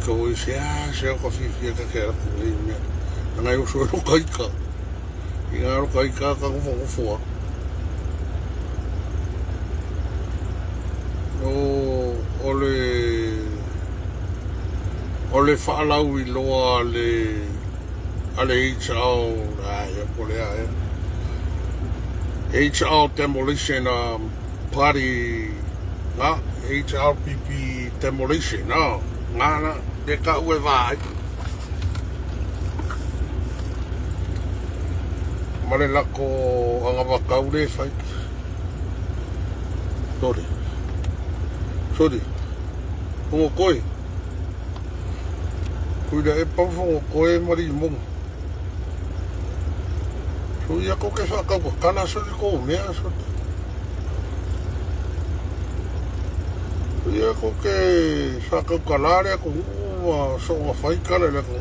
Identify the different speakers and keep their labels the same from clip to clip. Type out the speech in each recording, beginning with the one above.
Speaker 1: ika oi se a se o ka fiafia ka ke ala ku nei mea. Nanga e oso e roka ika. I ngā roka ika ka ngofo a. O, o le o le faalauiloa a le a le HR ai po le a HR demolition party nga HRPP demolition no nga na le ka ue vai ma le lako agavakau le fai sorry sorry fongo koe kuila e pau fongo koe ma limonga so ia ko ke whakau ka kana so ko mea so ia ko ke whakau ka lare ko ua so nga whai kala le ko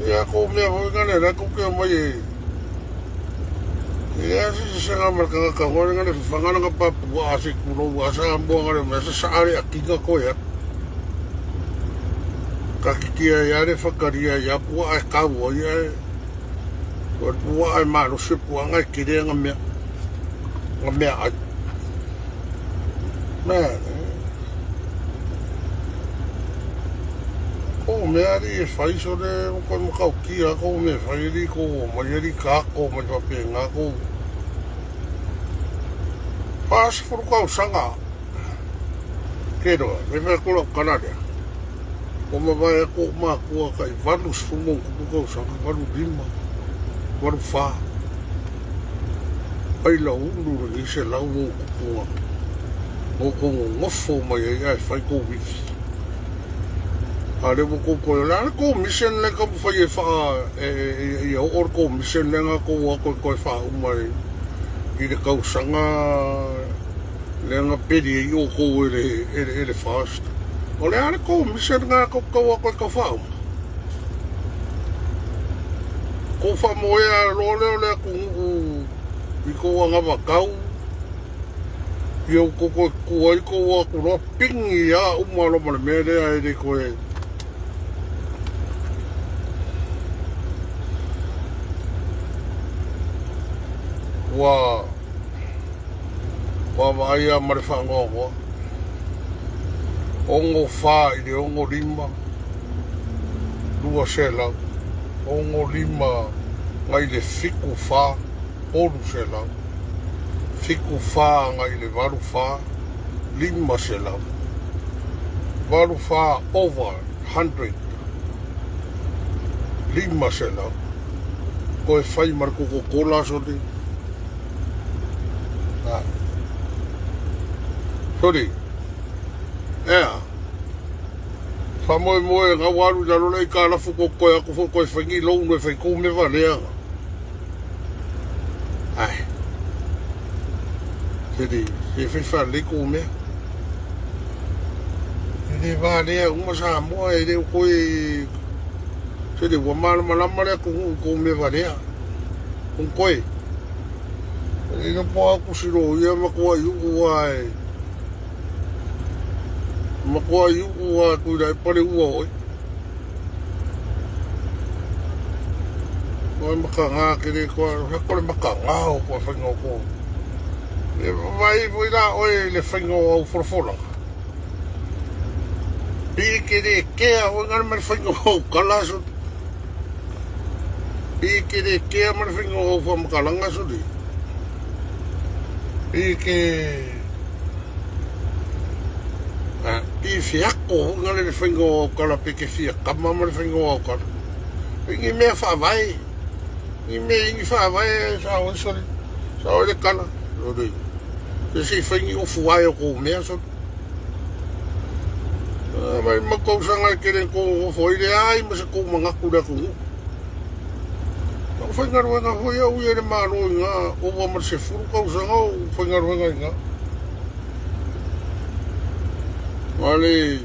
Speaker 1: ia ko mea hoi ngane la ko ke mai e ia se se nga mar ka ka ngore ngane whangana nga papu a se kulo a sa mo ngane me sa sa are a kinga ko ia ka kikia ia re whakaria ia pua ai kau ia e o pua ai maro se pua ngai kere nga mea ai man ko mea ri e whai so le ko makau kia ko me whai ri ko mai ri ka ko mai pape nga ko pas furu kau sanga ke roa me whai ko lau kanarea ko mavae ko makua kai 80 mo kupu kau sanga 85 84 ai la ulu le i se lau mo kupu nga mo ko ngofo mai ai ai whai ko wifi a le mo ko ko la ko mission le ka whai e wha e e e o ko mission le nga ko wa ko ko wha uma i le kausanga le nga peri e o ko e le e le e le fast o le ale ko mission nga ko ko wa ko ko wha uma ko wha mo e a lo le o le ku i ko anga wakau i au ko ko ko ai ko wa ko roa pingi a uma lo ma le mea lea e le koe ua ua vaai a ma le faanoanoa 64 i le 65 200 65 ngai le 74 300 74 ngai le 84 500 84 over 100 500 koe whai ma le Coca-Cola sorry. Ah. Sorry. Ea. Whamoemoe ngā waru i lalo lei ka lafu ko koe ako fo koe whangi lou no e whai kou me valea. Ai. Seri, se whai whalei kou mea. E le valea uma Samoa e leo koe Seri, ua malamalama lea ko kou mea valea. Kung koe. E ina po aku siro ia ma kua i uu ai. Ma kua i uu ai kui lai pale ua oi. Koe maka ngā kere koe, he kore maka ngā o koe whainga o koe. E vai voi la oe le whainga o au whoroforanga. Pi kere kea hoi ngare ma le whainga o au kala so. Pi kere kea ma le whainga o au whamakalanga so. Pi ke pi whiako hoi ngare le whainga o au kala pe ke whia kama ma le whainga o au kala. Ingi mea whaavae, ingi mea ingi whaavae sa oi sorry, sa oi le kala, sorry. Se se whaingi ofu ai o kou mea sorry. Mai ma kou sanga e kere kou ofu ai le ai ma se kou mangaku le aku ngu. Au whaingaruenga hoi au i le malo i ngā owa ma se furu kau sanga o whaingaruenga i ngā. Wale,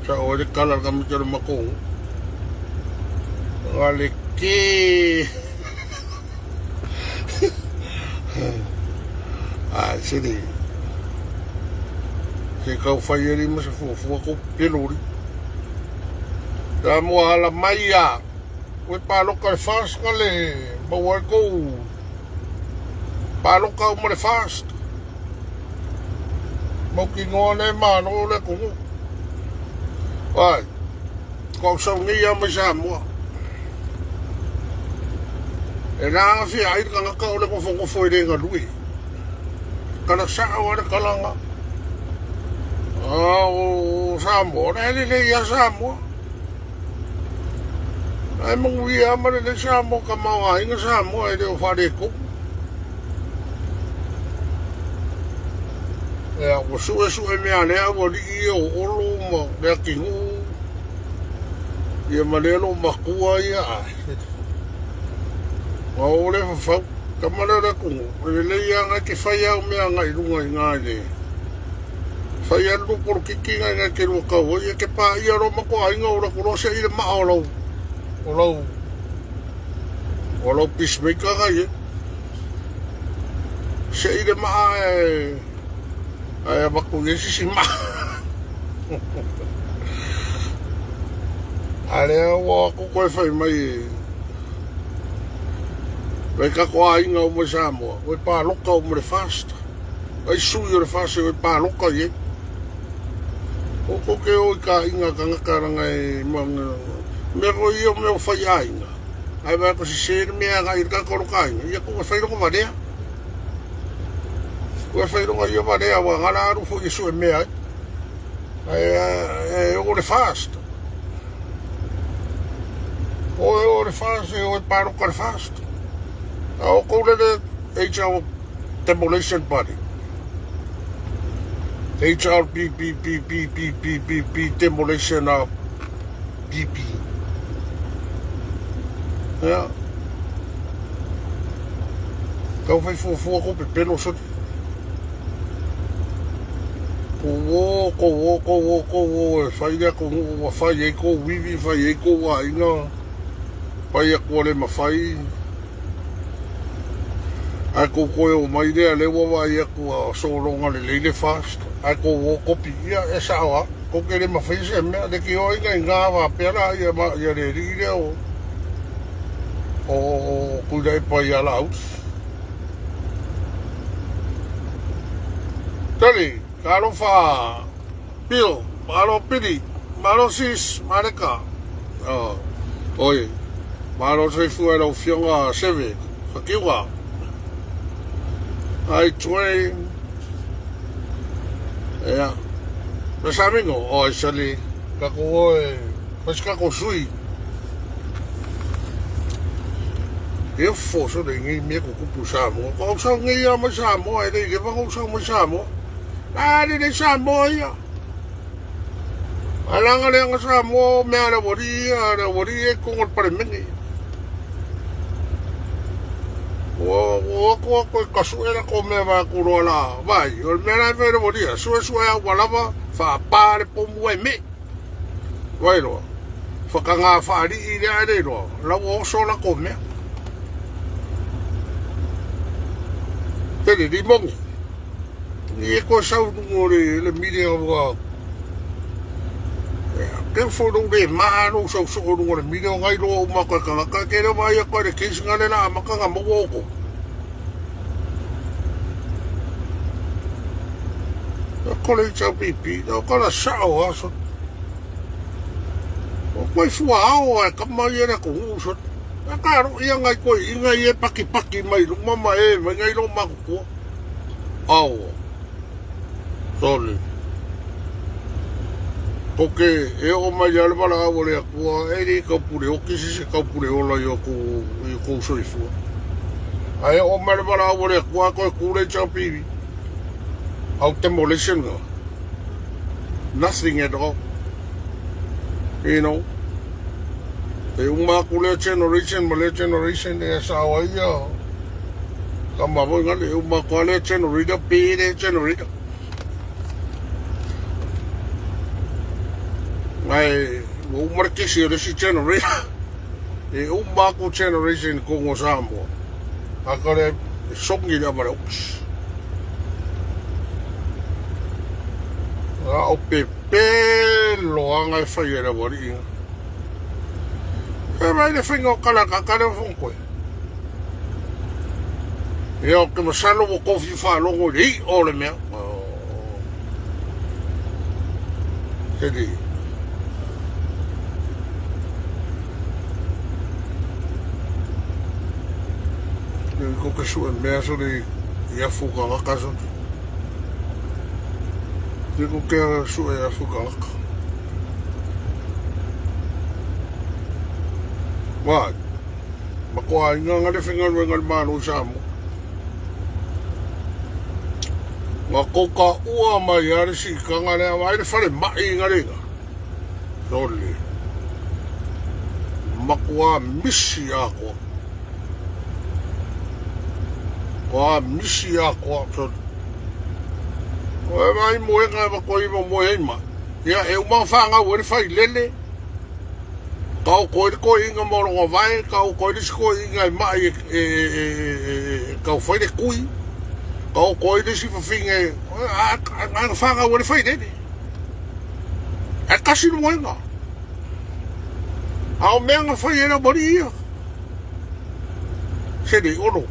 Speaker 1: Sa oe le kala ka mita le makongo. Nga le ke. Ah, sili. Te kau fai ali ma se fuafua kou pepelo li. Samoa ala mai a. Ue paloka le fast ka le maua ai kou paloka uma le fast. Mautinoa le malo le atunuu. Ai, ko sau nei a mai Samoa. E la afia ai le tagata o le nofonofo e le galue. Kala sao a le kalaga. A o Samoa, o le lelei ia Samoa. Ae manuia lava ma lelei Samoa, tamaoaiga Samoa e le o faaletonu. Ia, ua suesue mea a lea aualii ia o Olo ma Leatinuu, ia ma lea loomatua ia, ae ua oo lea fafau. Tama lea o le atunuu, e lelei lava na e te fai au mea agai i luga i ina i le fai lava le lua polokiki na e te lua tau ai, e te paia loa ma toaiga o latou loa sei le maa o lau o lau o lau peacemaker na i ai. Sei le maa e ae avatu i ai se isi maa. A lea ua atu toe fai mai e Vai tatou aiga uma i Samoa, ua palota uma le FAST. Ai sui o le FAST ua palota i ai. O ko ke o i ka inga tagata langa e mea ko ia mea o fai aiga. Ai vai ko se le mea ga i ka ko ka inga. Ia ko fai longa valea. Ko fai longa ia valea wa ngala aru fo i e mea ai. Ai e o le FAST. O e o le FAST e o e paloka le FAST. A o kou lele HR Demolition Party. HR B B B B B B B B Demolition of B B. Ia. Tau fai fuafua kou pepelo soli. Kou o, kou o, kou o, kou o e fai le atunuu ua fai ai kou iwi, fai ai kou aiga, fai atu le mafai. Ae kou toe o mai lea, lea ua vaai atu a sologa lelei le FAST, ae kou o kopi, ia e sao lava, kou te le mafai se mea, le ki o inga inga faapea la ia, ia le alii lea o, o, o Tuilaepa ia Laauli. Tali, talofa Bill, malo Pili, malo Sis, Maleka. Oh, oi, malo soifua i lau afioga Seve, Fakiuga. Ai Twain. Ia. Me samingo, oi sali, kako oe, fai se kako sui. E fo so le ngi mea kukupu Samoa. Ko au sau ngi ia mai Samoa, e le i leva kou sau mai Samoa. A le le Samoa ia. A langa le anga Samoa o mea le wari ia, le wari e kongo le palemene. Ua ua ako ako e kasu e la ko mea va ku roa la vai. O le mea la e fai le wari ia, sue sue au walava, whaapā le pomu e me. Vai loa. Whakangā whaarii le ae le roa. La ua oso la ko mea. Tele limongi. Ni e koe sau luga o le, le mile ua Ke fo lou le maa lou sau soo luga o le mile o ngai loa uma koe kangaka ke le vaai koe le case nga le la amaka nga maua o kou. Ko le HRPP, o kala sao a so. O koe fua ao e kama ia le kongu so. A ka ro ia ngai koe inga i e paki paki mai luma ma e mai ngai lo makutua. Ao. Sorry. Ko ke e oo mai ia le valaau a le Atua, e le kaupule oki se se kaupule ola i o kou, i o kou soifua. Ae oo mai le valaau a le Atua, koe ku le HRPV. Au demolition ga. Nothing at all. You know. E uma aku lea generation ma lea generation e sao ai ia. Ka ma voi ngale e uma aku lea generator, pe lea generator. Ae ua uma le kesi o le isi generator. E uma aku generation i Kongo Samoa. A ka le songi le ama le oks. A o pepelo aga e fai e le aualii ga. E mai le faiga o kala ka le fong koe. Ia o ke masalo ua kou fia faalogo i le iʻa o le mea. Seli. Ko ke sue mea so le i afu kangaka so. Ke ko ke sue afu kangaka. Wai. Ma ko aiga nga le faigaluega a le Malo i Samoa. Nga kou ka ua mai a le sikaga lea vaai le falemai nga le iga. Sole. Makuā misi atoa. Kua misi atoa. Sole. Oe vai moega e matua iwa moe ai ma. Ia e uma whangau e le whailele. Ka oko ai le koiinga ma lona vae, ka oko ai le isi koiinga e mai e, e, e, e, e tau fai le kui, ka oko ai le isi fafine e, a, a, a, whanau e le whailele. Ae kasi le moenga. A o mea na whai e la mari ia. Se le olo.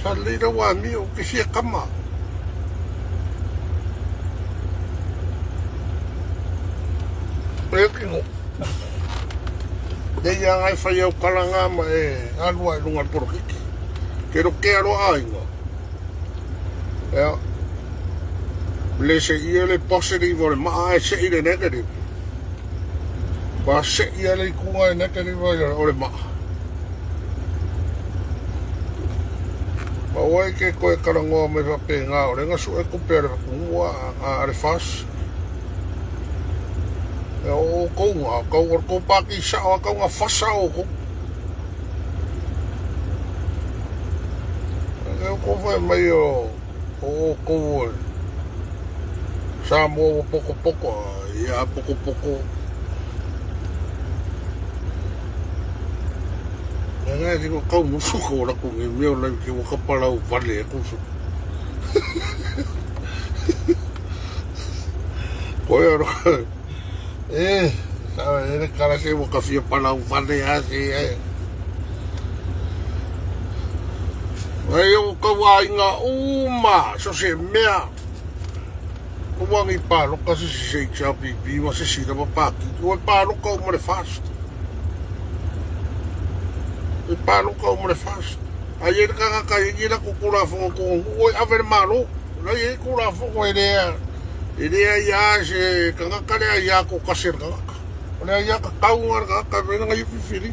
Speaker 1: Sa leira wa mi o ke fia kama. E kino. Nei ia ngai whai au kalanga ma e alua i lunga porokiki. Ke ro ke aro ainga. Ea. Le se ia le positive o le maa e se i le negative. Pa se ia le ikunga e negative o le maa. Ma oe ke koe karangoa mai whapenga o lenga su e kupe a le whakumua a le fas. E o kounga, kau o kou pāki sao a kaunga fasa o kou. E o kou whai mai o o kou e Samoa ua poko poko, ia poko poko. E ngai tiko kau musu ko la ku ngi meo lai ki waka palau vale e kusu. Koe aro e sa e le kara se waka fia palau vale a se e. Ai o kau a inga uma so se mea. O wangi pāloka se se HRPP ma se sila ma pāki. O e pāloka o ma le fast. E pāloka o ma le fast. Ai e kaka kai e la kukura fongo ko o e ave le malo. La e kura fongo e lea. E lea ia se kangaka lea ia ko kase le kangaka. O lea ia ka kau ngā kangaka me nga ifi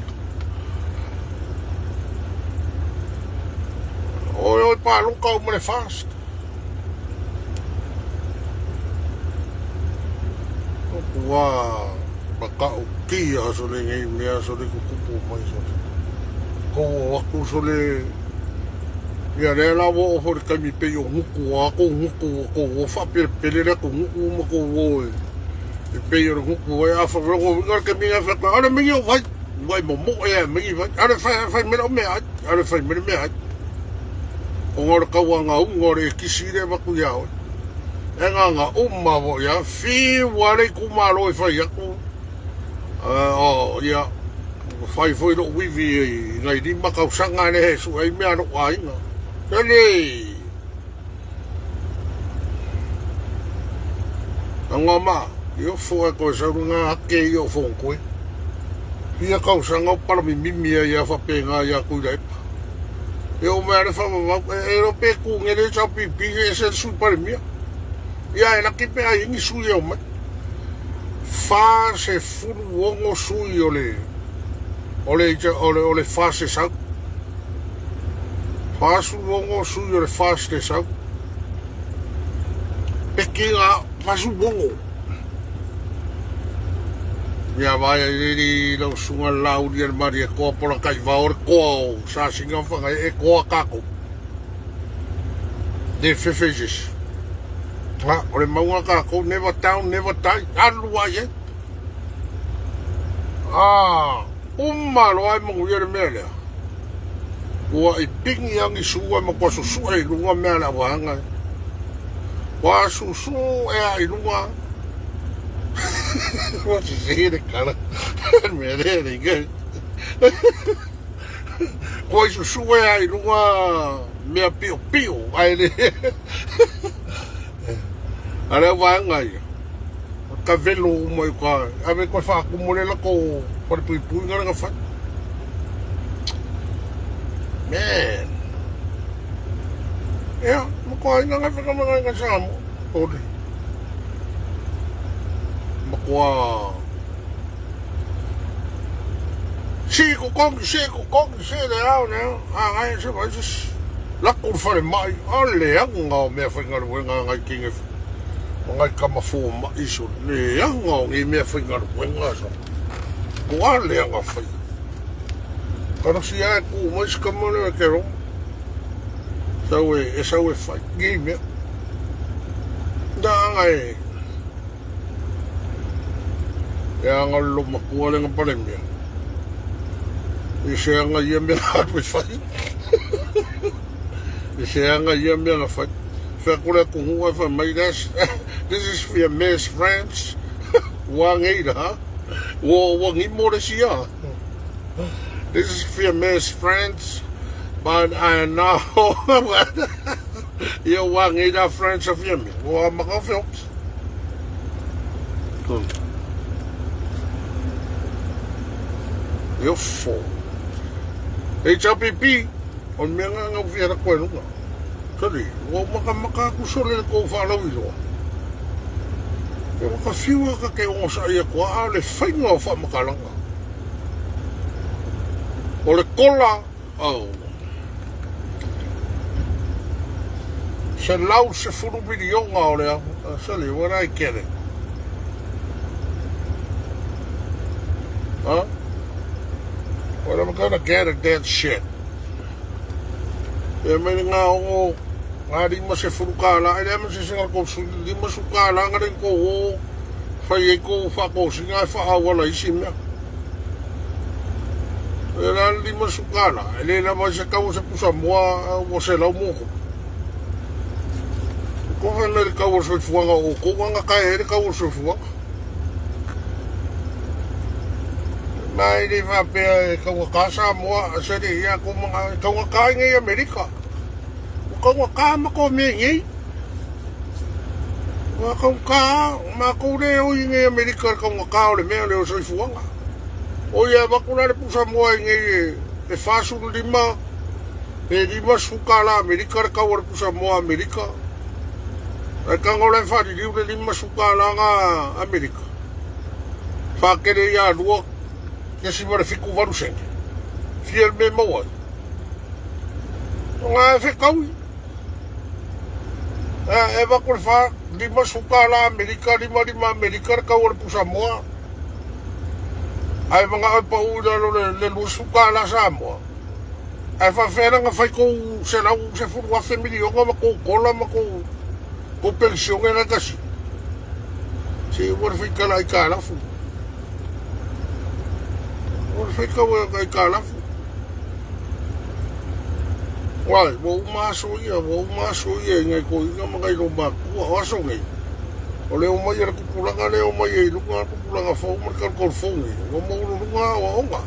Speaker 1: O e o pāloka o ma le fast. Ua makaʻukia sole nei mea sole kukupu mai sole. Kou o aku sole ia lea la ua oo foi le taimi pei o guku a kou guku kou o faapelepele lea kou guku ma kou o e e pei o le guku ai a whawero winga le taimi nga whakwa ale mingi o vai vai momoe a mingi vai ale whai whai mele o mea ai ale whai mele mea ai o ngā ora kaua ngā unga o le kisi le waku ia oe. E ngā ngā uma wo ia, whiua le ikumalo e whai aku. O ia, whai foi lo wiwi i ngai lima kausanga le he su ei mea lo ainga. Tele! Anga ma, i ofo e koe sauru ngā ake i o fong koe. Ia kausanga o palami mimi a ia whapenga ia kui epa. E o mea le whamamau, e ro pe ku ngere chau pipi e se sui pare mia. Ia e laki pe ai ingi sui e o mai. Wha se furu ongo sui o le o le o le o le wha se sau. Wha su ongo sui o le wha se sau. Peki ngā wha su ongo. Ia vai ai riri lau sunga lauri al mari e koa pola kai va o le koa o sa singa whanga e koa kako. Ne fefe sis. Ha, o le maunga kako, never down, never die. Alu ai e. Ah, uma loa e mangu le mea lea. Ua i pingi angi sua ma kua susua i lunga mea le awahanga e. Ua susu ea i luga. Ua sisi le kala. Mea le le ke. Kua susu ea i luga mea pio pio ai le. A le vaega ia. Ka velo uma i ka ave koe whaakumo le lako whare pui pui ngā ranga whai. Man. Ia, ma koa ina ngai whakamanga i ngā Samoa. Ore. Ma koa... Si ko kongi, si ko kongi, si le ao ne, a ngai se vai se lako le whare mai, a le anga o mea whaingaruenga ngai kinge o ngai kama fō mai so le anga o ngi mea whaingaruenga so. Ko a le anga whai. Karasi ai ku mai se kama le ke ro. Sau e, e sau e whai ngi mea. Da anga e. E anga lo makua le ngapale mea. I se anga ia mea atu e whai. I se anga ia mea na whai. Whea kore aku hua whai mai this, this is for your mess friends. Ua ngei ra. Ua, ua ngimo re sia. This is for your mess friends. But I know. Ia ua ngei ra friends of your me. Ua maka films. Io fo. HRPP, o mea ngā ngau whiara koe runga. Sorry, ua maka maka aku sore le kou whaalau i roa. E waka whiua ka ke ongo sa ia koa a le whainga o whaamakalanga. O le kola, oh. 110 milionga o le sorry, where I get it? Huh? Where am I gonna get it, that shit? E mai ngā ongo, ngā rima se furu kāla, e lea ma se singa kou su, lima su kāla ngā ring kou o, whai e kou whakōsinga e whaawala isi mea. E la lima su kāla, e le lava se kau se pusa moa, o se lau mōku. Ko whai mai le kau o soifuanga o kou anga kai e le kau o soifuanga. Mai le faapea e kaua Samoa, sere ia ko mga kaua ka i Amerika. O kaua ka ma ko me ngi. Wa kaua ka ma ko le o i ngi Amerika kaua ka o le mea le o soifuanga. O ia makula le pusa moa i ngi e whāsuru lima e lima suka la Amerika le kaua le pusa moa Amerika. E kanga le whaririu le lima suka la ngā Amerika. Whakere ia rua ke siwa le fiku waru sene. Fia me maua. O ngā e whekaui. E wako le wha, lima suka la Amerika, lima lima Amerika, le kaua le pusa moa. Ai manga oi pa ui lalo le lua suka la Samoa. Ai whawhera ngā whai kou se lau se furu afe milionga ma kou kola ma kou kou pensione la kasi. Se ua le whaikala i kā lafu. Ua le whaikala i kā lafu. Wai, ua uma aso ia, ua uma aso ia i ngai ko inga ma ngai lo makua, o aso nei. O le o mai le kupulanga le o mai e lunga kupulanga fou ma le kalukau fou nei. Ua maulu lunga o onga.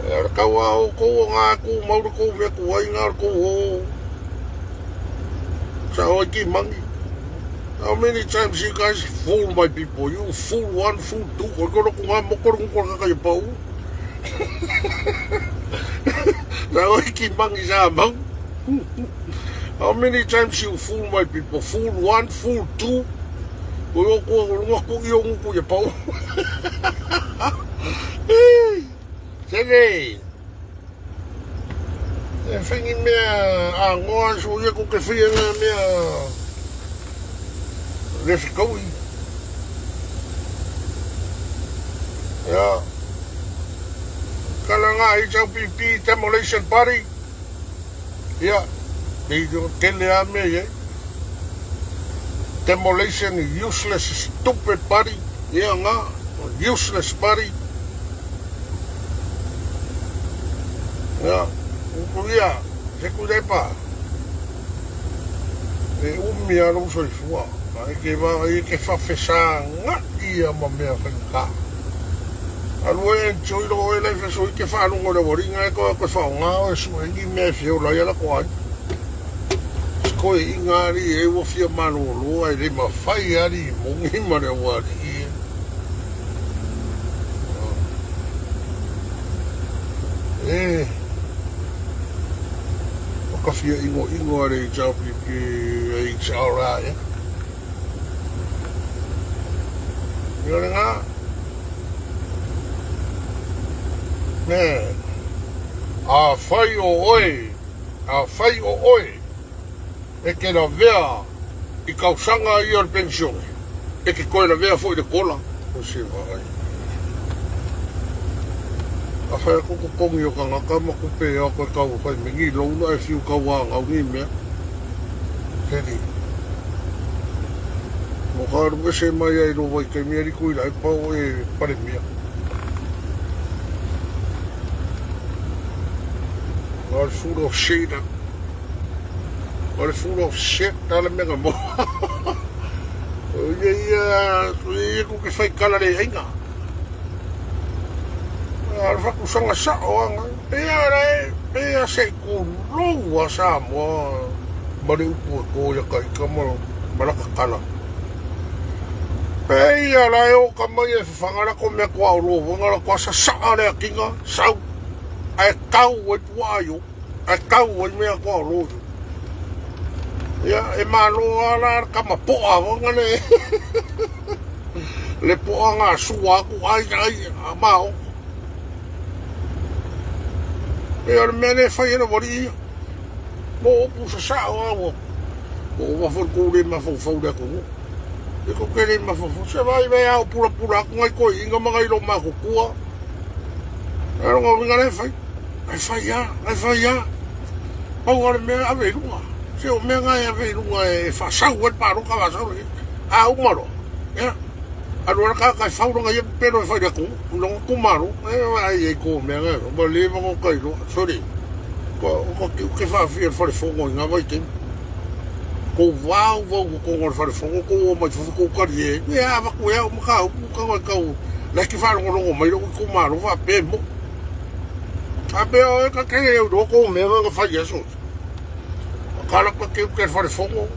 Speaker 1: E le kaua o kou o ngā ku mauru kou mea ku ai ngā kou o. Sa oi ki mangi. How many times you guys fool my people? You fool one, fool two. Ko kono ku ngā mokoro ku kora kaka i pau. Sa oi ki mangi sa mau. How many times you fool my people? Fool one, fool two. Ko yo ko runga ko i ongu ku i pau. Sene. E whengi mea a ngoa so ia ko ke whia ngā mea rewhikaui. Ia. Kala ngā HLPP Demolition Party. Ia. Te tele a mea ia. Demolition useless stupid party. Ia ngā. Useless party. Ia. Uku ia. Se ku repa. E umi lava lou soifua, a e te vaai e te fafesaga'i ia ma mea faigata. Alu e enjoy lo oe life aso i te faalogo i le aualiiga e toe toe faaaoga oe e sue ni mea e fia ola ai a latou aiga. Si toeaiina alii e ua fia malolo ae le mafai alii moni ma le aualii e. E o ka fia inoino a le HWPHRA ea. Ia lena. Man. Afai o oe, afai o oe e te lavea i tausaga ia o le penisione, e te toe lavea foi i le kola. O se vaai. A fai atu totogi o tagata ma tupe e o atu e tau fai mai ni loan ae fiu tau anau ni mea. Seli. Mo ka alu ese mai ai lo vaitaimi ali Tuilaepa o e Palemia. O le full of shit. O le full of shit a le mea na maua. O ia ia, ia ku ke fai kala le aiga. A le fatusaga sao aga. Pea le, pea se i kulou a Samoa ma le upu e ko ia ka ika ma, ma laka kala. Pea la e o ka mai e whawhanga la ko mea kua o lōwanga la kua sasaa le akinga, sau, ae tau ai pua aio. Ae tau ai mea kua o loio. Ia, e malo a la kama poa wanga le. Le poa ngā sua aku ai ai a mao. E o le mea le whai ena wari ia. Mo opu sa sao a ua. Mo o wafo kou le mawhau le aku. E ko ke le mawhau. Se vai vai au pula pula aku ngai koi inga manga ilo makukua. E ronga winga le whai. Ai whai a, ai whai a. Pau o le mea ave i luga. Se o mea ngai ave i luga e whaasau e le pāloka whaasau le. A uma loa. Ia. Alu ala ka kai whauranga ia pepelo e whai le aku. Longa kumaro. E ai ai ko mea ngai. Ma le mango kai loa. Sorry. Ko o ka ke whaawhia le whare whongo i ngā vai tēnu. Ko wau wau ko kongo le whare whongo ko o mai whawhi ko kari e. Ia waku e au maka upu ka ngai kau. Lai ki whaalongolongo mai lo i kumaro wha pe mo. A pea oe ka kere au roa kou mea nga whai aso. A kala ka keu ke whare whongo,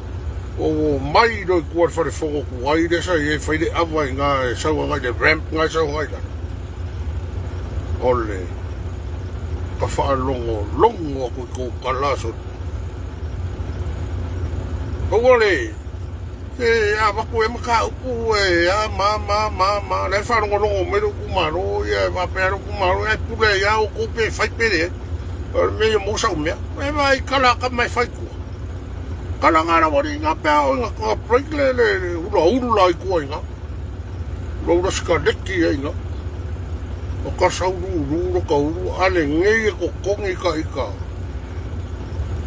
Speaker 1: o o mai roi kua whare whongo ku ai le sa i e whai le awa i ngā e sau ngai le ramp ngai sau ngai la. O le ka whaalongo longo aku i kou kala so. Aua le E a vaku e mataupu e a ma ma ma ma la e faalogologo mai lou itumalo ia e faapea lou itumalo e pule ai a outou pe fai pe leai o le mea ia maua sau mea e vaai kala kama e fai tua kala nga lava li nga pea o nga ka break le le ula ula i tua i nga ula ula sikaleki ai nga o ka sau lu lu lo ka ulu ale ngei e kokongi ka ika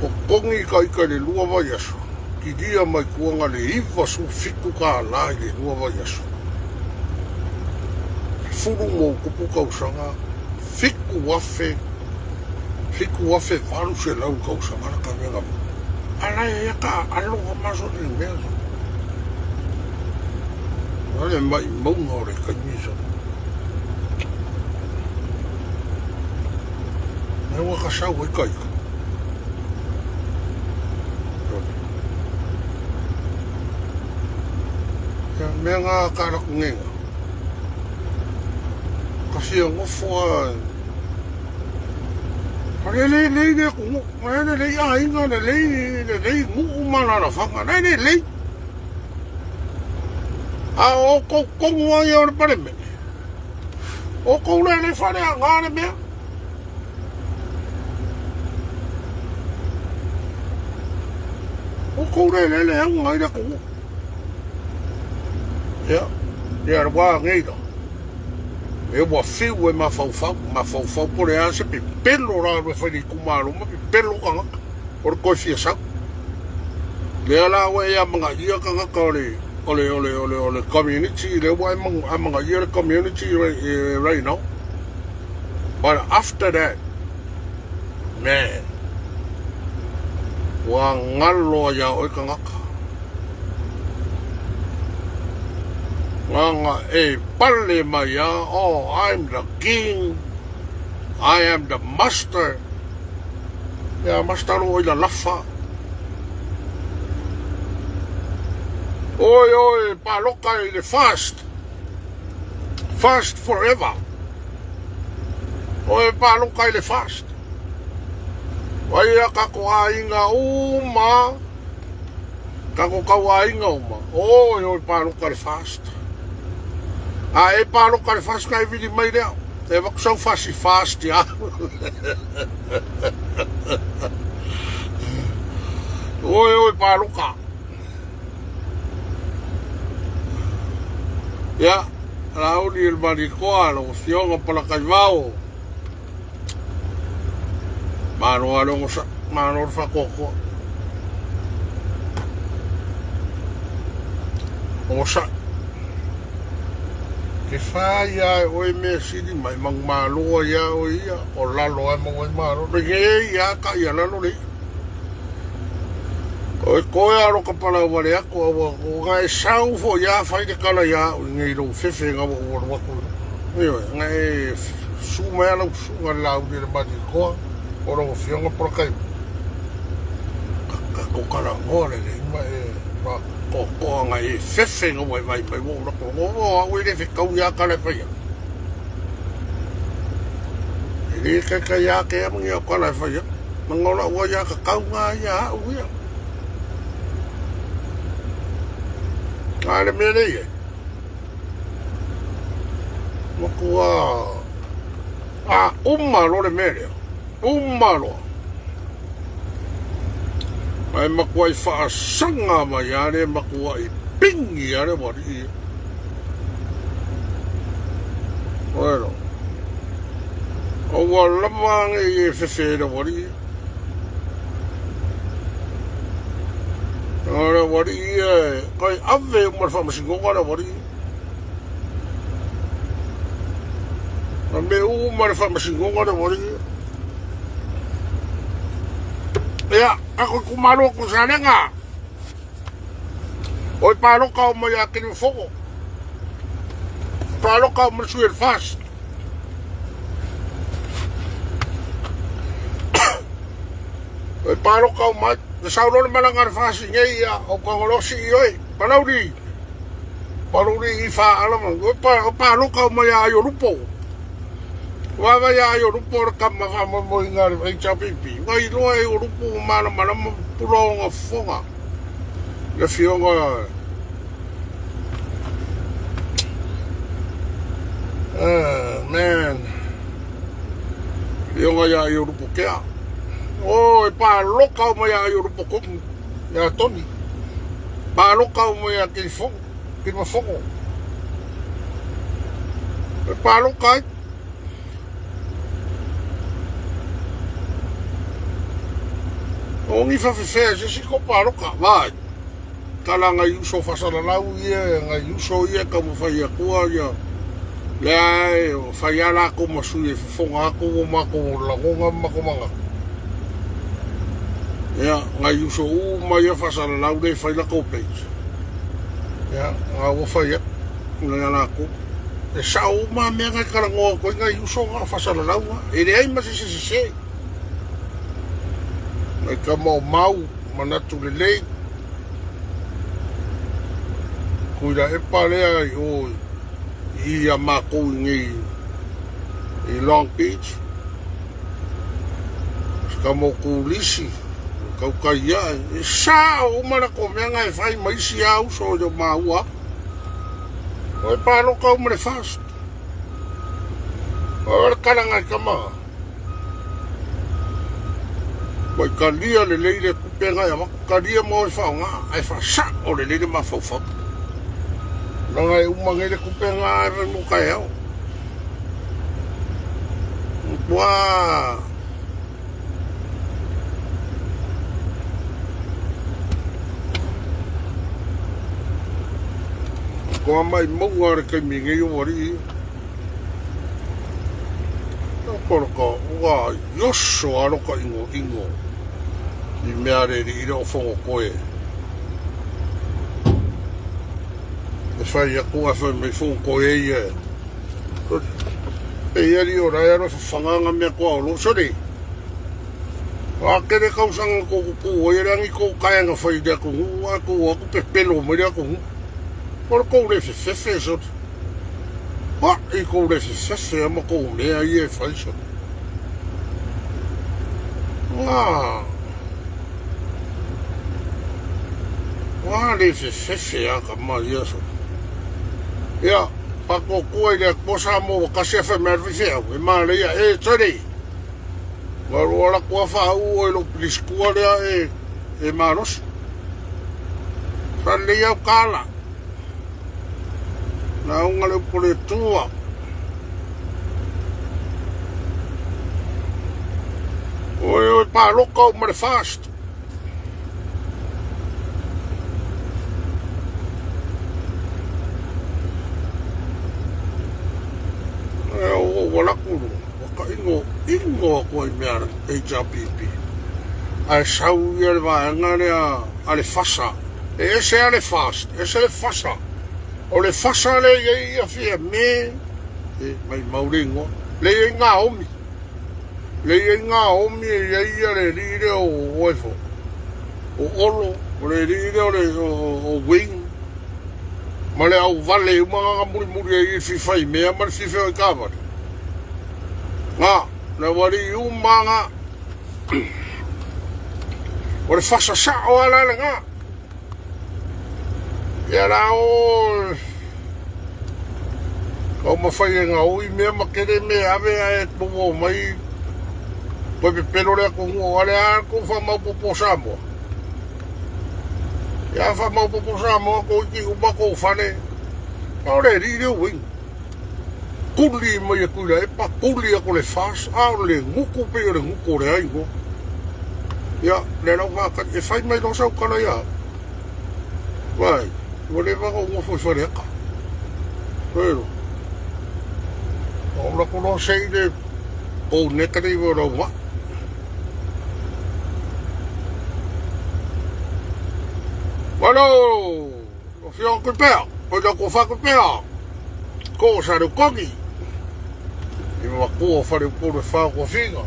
Speaker 1: kokongi ka ika le lua vaiaso. Kilia mai kuanga le $97 i le 2 vaiaso. 10 mo kupu kausaga, 7 afe, 7800 kausaga la kavega mo. Ala e ia ka aloha maso ni mea so. Ale mai maunga o le kaimi so. Me ua ka sau ai kai. Ia, mea ngā ka raku ngenga. Ka whia ngofo a... Ka le lei lei le aku ngo, le le lei aiga, le lei, le lei nguu ma lala whanga, le le lei. A o kou kongu ai o le palemene. O kou le le whare a ngā le mea. O kou le lele au ngai le kumu. Ia, ia le wā ngei la. E ua fiu e mafaufau, mafaufau po le a se pepelo la alu e fai le itumalo ma pepelo tagata o le toe fia sau. Lea la ua e amagaia tagata o le o le o le o le o le community lea ua e amagaia le community right now. But after that, man, ua galo ai ia oe tagata. Nganga e pale mai a, oh, I'm the king, I am the master. Ia, master lo i la lafa. Oi, oi, paloka i le fast. Fast forever. Oi, paloka i le fast. Wai a kako aiga uma. Kako kau aiga uma. Oi, oi, paloka le fast. A e paloka le fast ka e vili mai lea. E vaku sau fasi fast ia. Oi, oi, paloka. Ia, Laauli e le Malikoa, lau Afioga Palakaivao. Malo lava le ogasai, malo le faatoatoa. Ogasai. Ke whai a e oe mea sili mai mangumalo ai a oe ia, o lalo ai maua ai malo. Le ge ia ka ia lalo le. Oe koe alo ka pala wale aku aua o nga e sau fo ia whai le kala ia au i ngei lou fefe nga wa ua luaku. Ioe, nga e su mai ala usu nga la uli le mani koa o lau afioga Polakaima. Ka ko kala ngoa le le ima e ma ko koa nga e fefe nga wai vai mai wo lako ngo o au e le fe kau ia kala e whaia. E le kai kai a ke amangi o kala e whaia. Manga o lau ia ka kau ngā ia au ia. Ngā le mea nei e. Makua a uma lo le mea lea. Uma loa. Ai makua i whaasaga mai a le makua i pingi a le wari i. Oero. O ua lava ange i e whewhe e le wari i. O le wari i e kai ave uma le whaamasingonga le wari i. A me uma le whaamasingonga le wari i. Ia, ako ku malo ko salenga. Oi paloka o mai a kiri foko. Paloka o mai sui el fast. Oi paloka o mai. Na sau lona malanga le fasi nei ia o kangolosi i oi. Palauri. Palauri i wha alama. Oi paloka o mai a aio lupo. Wawa ia ai o rupo o le kama whamoemoe ngā le HRPP. Wai loa e o rupo o malamalama pula o ngā fofoga. Le fioga Oh, man. Fioga ia ai o rupo kea. Oh, e pā loka o mai ai o rupo komu. Ia Tony. Pā loka o mai a kiri fongo. Kiri mafongo. E pā loka ai. O ngi whawhewhea se si ko pāroka, vai. Kala ngai uso whasalalau ia, ngai uso ia ka mo whai akua ia. Lea e o whai a lākou ma sui e whafonga ako o mako o langonga ma mako manga. Ia, ngai uso u mai ia whasalalau le whai lako page. Ia, ngā ua whai a, ngai a lākou. E sao uma mea ngai karangoa koe ngai uso ngā whasalalau ngā. E leai ma se se se se. Ngai ka mau mau manatu lelei. Kui la epa lea i o i a mākou i nei i Long Beach. Ka mau kūlisi, kaukai ia, e sao uma la ko mea ngai whai mai si a uso i o māua. Oi pāloka uma le fast. O le kalanga i kama. Mai kalia le leile kupe ngai a waku kalia mo i whaonga. Ai wha sa o le leile ma whauwhau. Nanga e uma ngai le kupe ngai e whai mo kai au. Ua. Ko mai maunga le kaimi ngei o ari. Ka ua yoso alo ka ingo ingo. I mea re ri ira o whango koe. E fai aku ae fai mai fou koe e ia e. E ia li o lai alo e fafaga nga mea koa o lo sole. A kele kausanga ko kuku o ia rangi ko kaya nga fai le aku ngu a ko aku pepelo mai le aku ngu. O le kou le fefefe sole. A i kou le fefefe ama kou mea ia e fai sole. Ua Ua le fefefe a ka ma ia so. Ia, pakoku ai le atua Samoa ua kasi afe mai le faifeau, e manaia e tele. Ua lua la kua faau o i lou pilisikua lea e, e malosi. Sa lelei au kala. Lauga le upu le Atua. Oi oi paloka o ma le fast. E o wala kulu. Waka ingo ingo aku ai mea HRPP. Ae sau ia le vaega lea a le fasa. E ese a le fast, ese le fasa. O le fasa lea i ai ia fia me, e mai mau le ingoa. Le i ai ngā omi. Le i ai ngā omi e i ai ia le alii lea o oe fo. O Olo, o le alii lea o le o, o Wing. Ma le au vale uma ngā muri muri ai i fifai mea ma le fifeo i kāwari. Ngā, le wari uma ngā. O le fasa sao ala le ngā. Ia la o Kau mawhai e ngā ui mea ma kere me ave ae popo mai koe pepelo lea ko ngua ale a ko whamaupopo Samoa. Ia whamaupopo Samoa ko iki uma ko whare. O le ri le wing. Kuli mai e kuila e pa kuli a ko le fas a o le nguku pe o le nguku o le ai ngo. Ia le lau whakati e whai mai lo sau kala ia. Vai, ua leva ona ou nofo i Faleata. Elo. O la kolo sei le pou neka le iwa lau maa. Malo, o fio ku pea, o la ko fa ku pea. Ko sa le kongi. I ma ko fa le po le fa ko finga.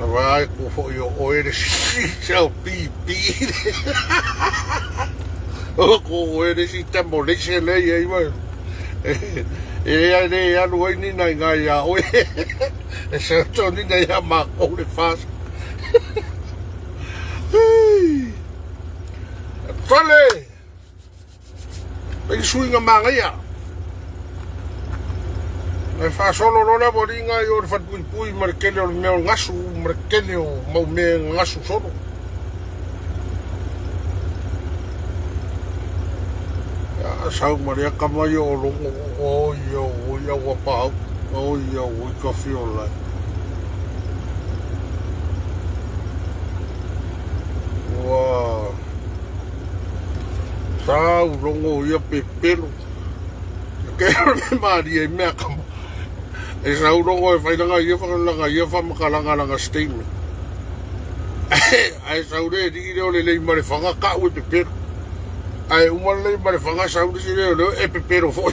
Speaker 1: A vai ko fo yo o ele si sa pi pi. O ko o ele si tambo le se le ye i E ai le alu ai ni nai ngai ia oe. E se to ni nai ia ma ko le fas. Fale! Pei suiga magaia. Ae faasolo loa le avaliga i o le falepuipui ma le tele o le mea o le gasu ma le tele o mau mea e gasu solo. Ia sau ma le aka mai o logo o ia o ia ua pau o ia o i ka fiola. Ua Sa u rongo ia pepelo. Ke o maria i mea kama. E sa u rongo e whai langa ia whakalanga ia whamakalangalanga statement. Ae sau le ri leo le lei mare whanga ka ue pepelo. Ae uma le lei mare whanga sau le si leo leo e pepelo foi.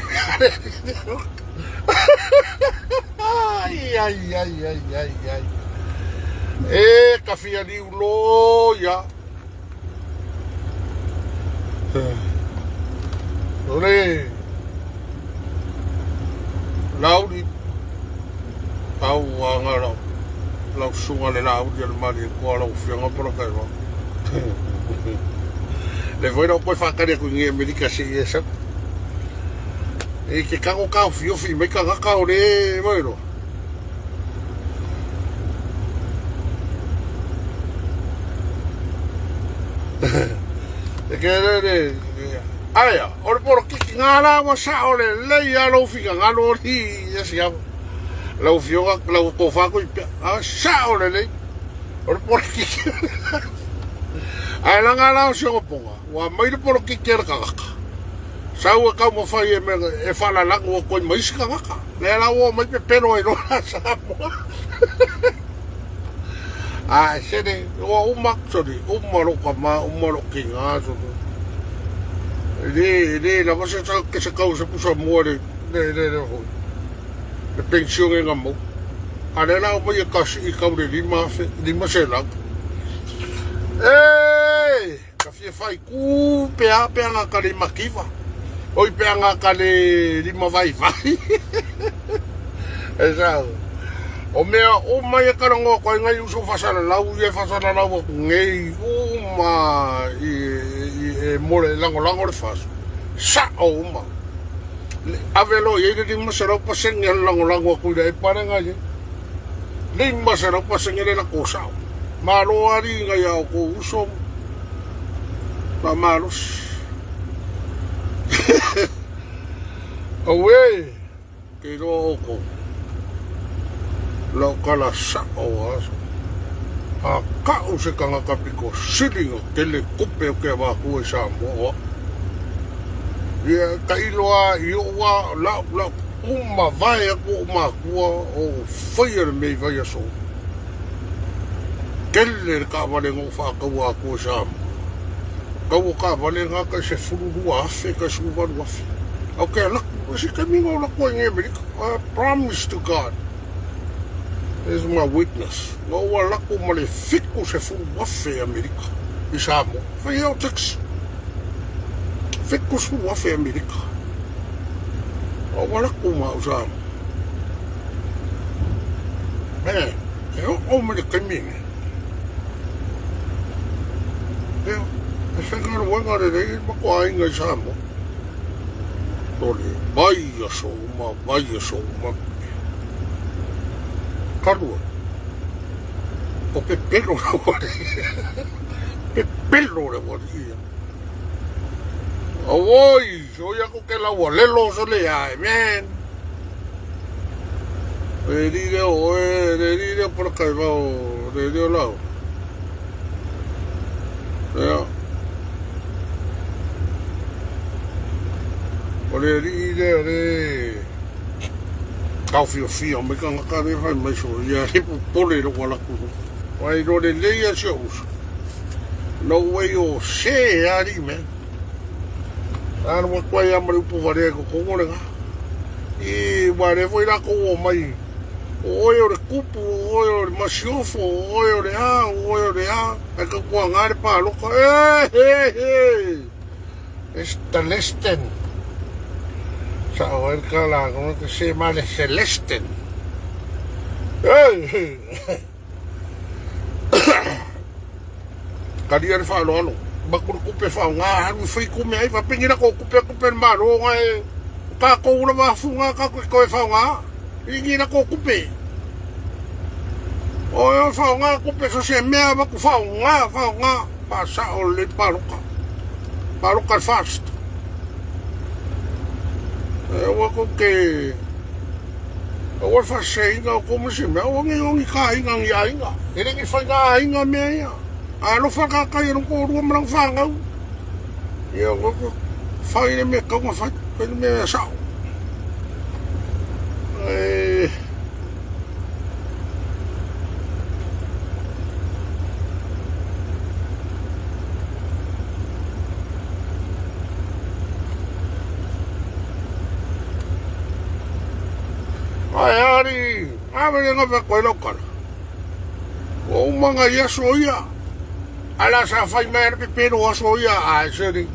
Speaker 1: Ai, ai, ai, ai, ai, ai. E ka fia liu lo ia. O le lauli au anga lau lau suga le lauli a le mali koa lau fianga pola kai wa. Le foi lau koe whakari aku ngi Amerika se i esa. E ke kako ka fiofi mai ka ngaka o le wairo. E ke re re, aia, o le polokiki ngā rā ua sao le lei a lou finagalo o li ia siafa. Lau fioga, lau tofa ko i pea, a sao le lei, o le polokiki. Ae langa la o sioga ponga, ua mai le polokiki a le kagaka. Sau e taumafai e mea e faalalago atu ai ma isi tagata. Lea la ua omai pepelo ai loa la Samoa. Ae sene, ua uma, sorry, uma lou tama, uma lou tiga, sorry. E le, e le lava se se kau se pusa mua le, le, le, le, le, le pensione nga mau. A le la o mai e kasi i kau le 5,000, 500. E! Ka fia fai ku pe a pe anga ka le makiva. Oi pe anga ka le lima vai vai. E sao. O mea o mai e karangoa koe ngai uso fasalalau ia e fasalalau aku ngei uma i, i, e mole langolago le faso. Sa'o uma. Le ave loa i ai le 500% a le lagolago aku i le pale ngai ai. 500% le lako sa'o. Malo alii ngai a oukou uso ma malosi. Auē! Ke iloa oukou, lau kala sa'o aso. A ka'u se kangaka piko sili nga tele kope o ke avakua i Samoa o a'u. Ia tailo a i o'u a la'u la'u uma vae aku o'u makua o faia le mea i vaiaso. Tele le kaavale nga o'u faataua akua i Samoa. Tau o kaavale nga kai 12,000 kai 18,000. Au ke alaku, e se taimi nga o laku ai nei Amerika. I promise to God. This is my witness. Nga o alaku ma le 70,000 i Amerika, i Samoa. Fai hea o tax. 70,000 Amerika. O alaku ma o Samoa. Man, e o o me le taimi nei. Ia, e whaigaluega lelei ma ko aiga i Samoa. No le vaiaso uma, vaiaso uma. Kalua, o pepelo le wari. Pepelo le wari ia. Auoi, so ia ko ke laua lelo so le ai, man. E li leo, e le li leo pora kai vao, le leo lau. Ia. O le alii lea o le taofiofia mai tagata lea fai mai so ia le popole i lou ala atu. Ua iloa lelei lava si ou uso. No way o se alii man. Alu atu ai lava ma le upu valea i totonu o le ga. I ua lea foi latou o mai o oe o le kupu, o oe o le masiofo, o oe o le a, o oe o le a, ae tautuaga le palota. E he he! Esta lesten. Sa'o ai le tala a tagata se ma le Celestin. Hey! Kalia le faaaloalo. Maku le kupe faaaoga alu e fai kume ai faapeni la ko kupe kupe le malo nga e tatou lava afu nga tatou e toe faaaoga ini la ko kupe o e faaaoga kupe so se mea maku faaaoga faaaoga faasao lelei paloka paloka le fast e ua kou ke Aua le faaseseina o kou ma se mea, aua ne i o ni kāiga ni aiga. E le ni faiga aiga mea ia. A alofa le tagata ia lona toalua ma lana fanau, ia fai le mea e tatau ona fai, fai le mea e sao. E... Ae ari, ave le gafe koe lau kala. Ua uma ngai aso ia. Ala sa fai mai ana pepelo aso ia, ae seri.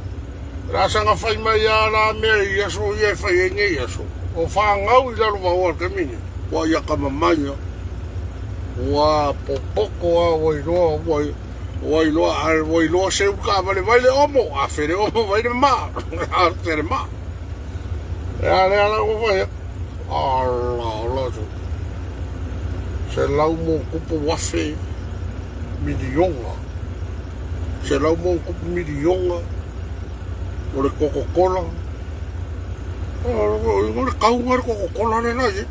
Speaker 1: La sa nga fai mai a la mea i aso ia e fai ai nei aso. O whāngau i lalo vaoa le taimi nei. Ua ia ka mamaia. Ua popoko a ua iloa, ua ua iloa, a ua iloa seu ka vale vai le omo, a fere omo vai le ma, a fere ma. E a le ala ua fai Ala, ala tu. Se lau mo kupu wafe milionga. Se lau mo kupu milionga. O le Coca-Cola. O le kaunga le Coca-Cola le la ye.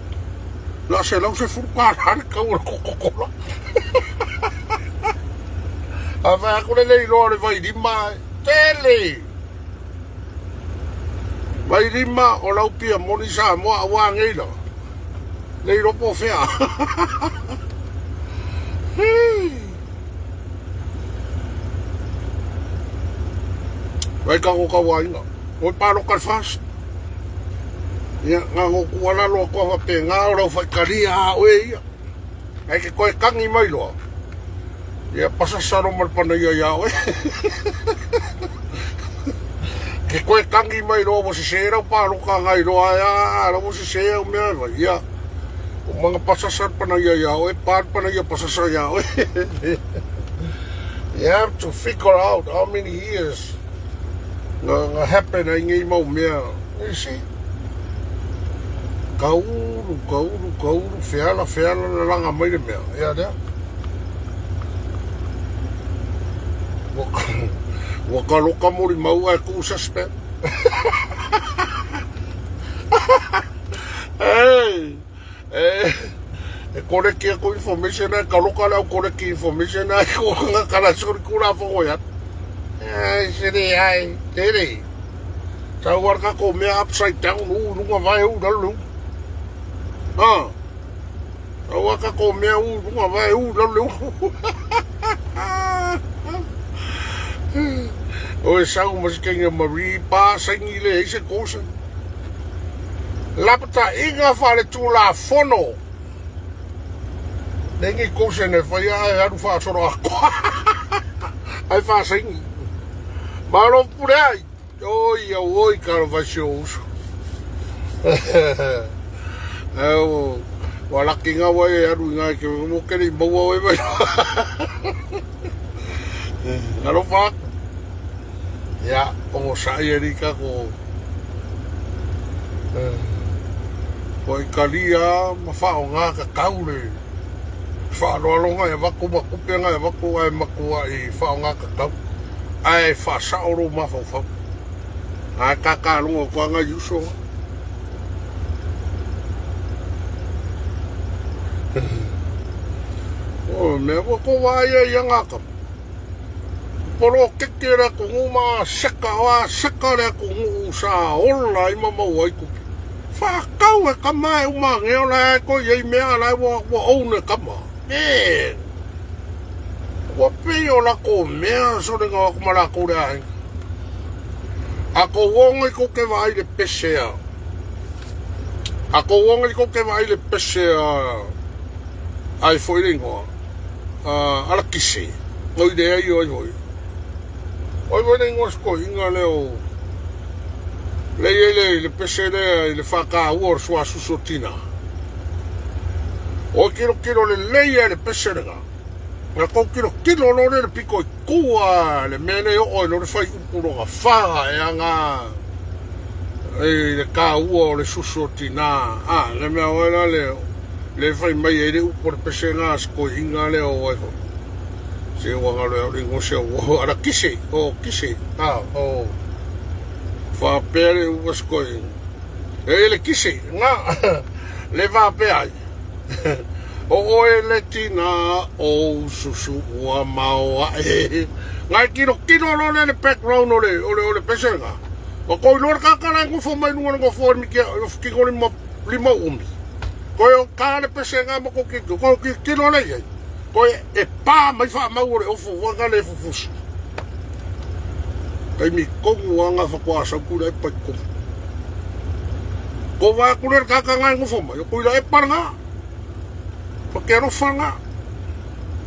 Speaker 1: La se lau se furu ka le kau le Coca-Cola. A vai aku le leiloa le vai lima. Tele! Vailima o lau pia moni Samoa aua ngei la. Nei ropo whea. Vai ka ko ka wainga. O paloka le FAST. Ia, nga ngo ku ala loa koa faapena o lau faitalia a oe ia. Ae ke koe kagi mai loa. Ia, pasasa lo ma le panaia ia oe. Ke koe kagi mai loa ua sese lau paloka ngai loa ai a la ua sese au mea e fai. Ia, o manga pasasa le panaia ia oe, pa le panaia pasasa ia oe. You have to figure out how many years nga happen ai nei mau mea. You see? Ka ulu, ka ulu, ka ulu, feala, feala, lalaga mai le mea. Ia lea. Ua ka loka moli mau ai ku suspect. Hey, eh, e koleki aku information ai ka loka le au koleki information ai ko nga kala suri kula fo ya. Eh, sere ai, tere. Tau ar ka ko mea upside down u lunga vai u lalu. Ah. Tau ar ka ko mea u lunga vai u lalu. O e sau ma se kenga Marie pa saini le ai se kosa. Lapata inga fa le tulafono. Le ngi kosa ne fai ai aru fa soro a koa. Ai fa saini. Malo pure ai. Oi au oi karo vai se o uso. Au wa laki ngā wai e aru i ngā ke mo kere i maua oe mai. Alofa aku. Ia, o sa'i e rika ko ko Ikaria ma whaonga ka kaure. Whaaloaloga e wako ma kupenga e wako ai makua i whaonga ka kau. Ai whaasao ro mafaufau. Ai kākāronga ko anga i uso. O mea ua ko wā ia i anga ka. Poro keke le ko ngu ma seka wa seka le ko ngu sa ola i ma mau ai kupi. Whakau e kama e uma ngeo la e ko iei mea la e ua own e kama. Man! Ua pei o la ko mea so le ngawa kuma la ko le ahenga. A ko wonga i ko ke vai le pese a. A ko wonga i ko ke vai le pese a. Ai foi le ingoa. Ala kise. Ngoi le ai oi hoi. Oi foi le ingoa sko inga le o. Le i le le pese le i le whakaua o sua susu tina. O kilo kilo le leia le pese le nga. Nga kou kilo kilo lo le piko i kua le mea nei oo i lo le whai upu loga wha e anga e le ka ua o le susu o tina. A, le mea oe la le le whai mai e le upu le pese ngā sko inga le o wai ho. Se ua ngalo e au ingo se o ara kise, o kise, a, o wha pea le upa sko inga. E le kise, ngā, le wha pea ai. O oe le tina o susu ua mao ae. Ngai kilo kilo lo le le background o le o le o le pese nga. O ko ilo ka ka la ngofo mai lunga ngofo mi ke ki ko lima lima umi. Ko o ka le pese nga mo ko ki ko ki kilo le ye. Ko e pa mai fa mau o le ofu wa nga le fufusi. Kai mi kongu anga fa ko asa ku le pa ko. Ko wa ku le ka ka nga ngofo mai. Ko ila e pa nga. Ko ke alofa nga.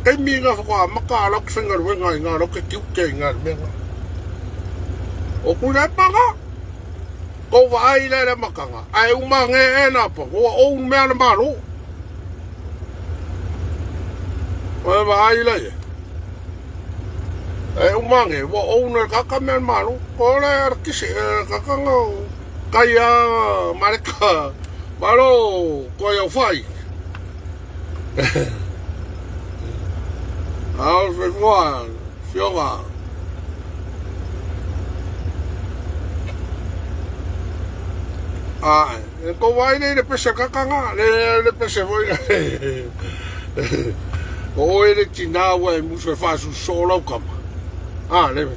Speaker 1: Kei mi nga whakwa maka a lau ki whaingaruenga i ngā rau ke kiuke i ngā rumenga. O kui lai panga, ko wa ai lai la makanga, ai uma nge e nā pa, ko wa ou mea le malo. O e wa ai lai e. E uma nge, wa ou na kaka mea le malo, ko le ara kisi, e kaka nga kai a mareka, malo, ko ai au whai. Ao se koa, fioga. Ai, e ko wai nei le pese kakanga, le le pese foi. O oe le tina ua e musu e whaasu so lau kama. Ah, le,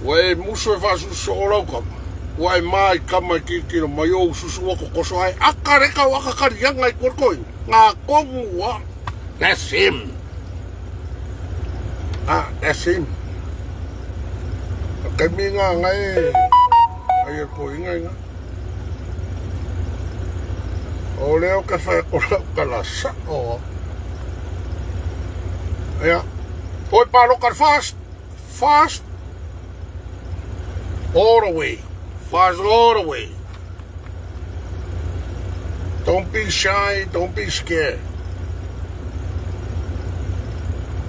Speaker 1: ua e musu e whaasu so lau kama. Ua e mai kama ki kilo mai o ususu wa kokoso ai. Aka reka o aka karianga i korkoi. Ngā kongu wa. That's him. Ah, that's him. Kei mi ngā ngai. Ai ai e toeaiina ina. O lea ou te fai atu lau tala sa'o a. Ia, o e paloka le FAST, FAST all the way, FAST all the way. Don't be shy, don't be scared.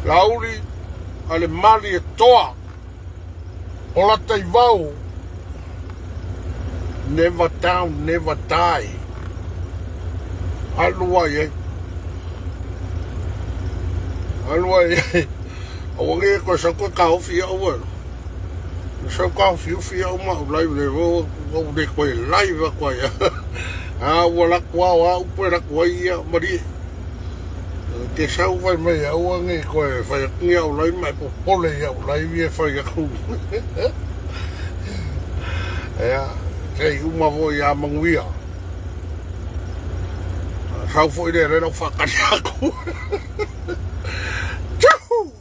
Speaker 1: Laauli a le mali e toa. O lata i vao. Never down, never die. Alu ai ai. Alu ai ai. Aua nei e koe sau koe kaofi ia'u e. Sau kaofiofi ia'u ma au live le ua ua le koe live aku ai. A ua laku ao a upu e laku ai ia malie. Ke sau fai mai aua nei koe fai atu ni au live ma e popole i au live ia e fai aku. Ia, sei uma foi ia manuia. Sau foi lea lea lau whaakari aku. Tjuhu!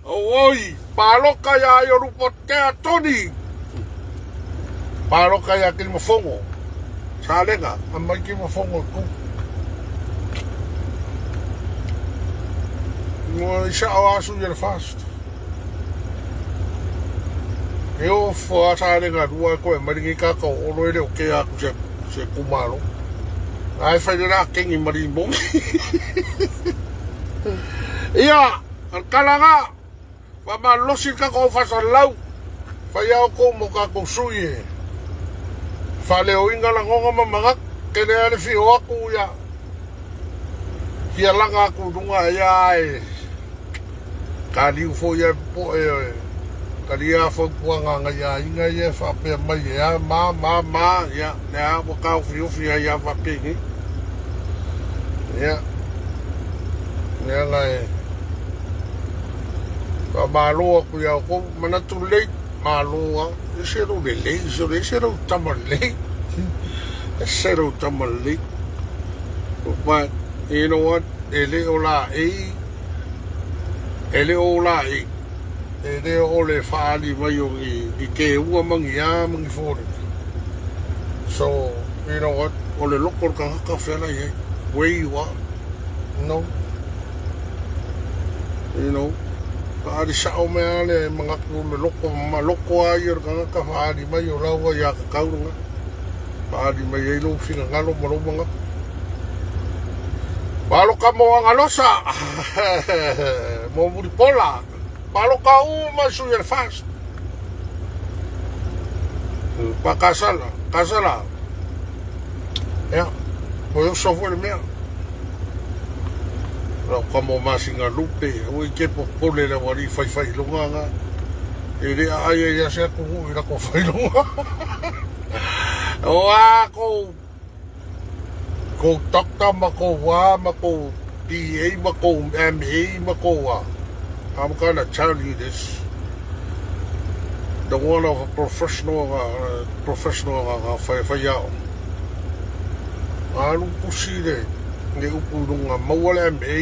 Speaker 1: Oi, paloka ia i o rupo tea toni. Paloka ia kiri mafongo. Salega, a mai kiri mafongo ku. Mo i sa o asu i le fast. E ofo a Salega lua e koe mai lenei kākau olo e le o ke aku se, se kumalo. Ai whai le rā kengi mari mongi. Ia, al kalaga, wa ma losi ka ko fasalau. Whai ao kou mo kākou sui e. Whaleoinga lagonga ma manga, ke le ale whio aku ia. Fia laga aku runga ia e. Ka liu foi ai popoe e talia fautuaga a ngai aiga ia e faapea mai e a ma ma ma ia le a ua taofiofi ai a faapenei ia leaga e faamalo atu ia outou manatu lelei malo a ese lou lelei sole ese lou tama lelei ese lou tama lelei but you know what e le o laei E le o laei, e le o le faaali mai o ni, ni kēua ma ni a ma ni fōlina. So, you know what, o le loko o le tagata fealai ai, where you are, no, you know, faaali sa'o mea lea e manatu o le loko, ma loko a ia o le tagata faaali mai o la ua ia tatau lena, faaali mai ai lou finagalo ma lou manatu. Paloka mo Agalosa, mo Mulipola, paloka uma i sui o le FAST. Pa kasala, kasala. Ia, mo oso foi le mea. Lau ka mo masinga lupe, ua i ke popole le wari whai whai lunga nga. E le a ai ai ase aku i lako whai lunga. O a kou Kou doctor ma kou wā ma kou BA ma kou MA ma kou wā. I'm gonna tell you this. The one of a professional professional nga whai whai ao. Alu pusi le le upu lunga maua le MA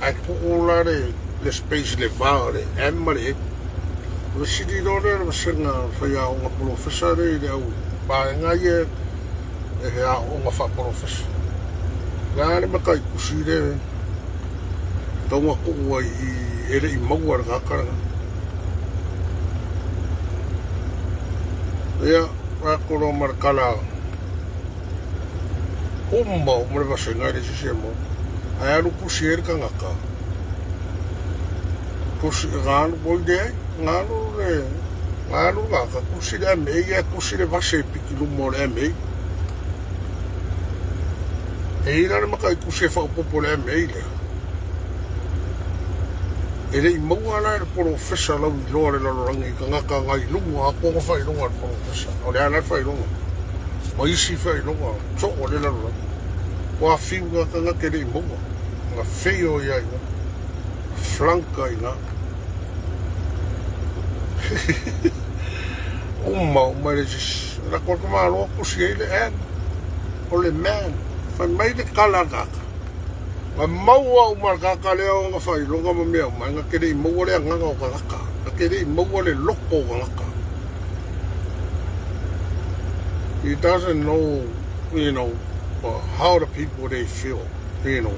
Speaker 1: ai pu'u la le le space le va le M ma le E. O le sili loa lea o le vasega faiaoga polofesa lea i le au vaega ia e he aoaoga faapolofesa. O le a le mataitusi le tauga tuu ai i e le i maua e le tagata lena. Ia, vaeatu loa ma le tala uma uma le vasega e leai se isi e maua. Ae alu pusi ai le tagata, pusi, galu, oi leai, galu le, galu le tagata, pusi le MA ae pusi le vase e piki luma o le MA. E i ai la le mataitusi e faaopoopo i le MA lea. E le i maua la e le polofesa lauiloa le lalolagi i tagata nai luga atu ona faailoga a le polofesa. O le a la le faailoga? Ma isi faailoga soo o le lalolagi. Ua fiu na tagata e le i maua. Na feio ia i ina. Flanka i ina. Uma uma e le sisi. Lako le tamaloa kusi ai le M. O le man. Fai mai le kala a le tagata. Na maua uma le tagata lea ona faailoga ma mea uma, na te le i maua le agaga o tagata, na te le i maua le loto o tagata. He doesn't know, you know, how the people they feel. E le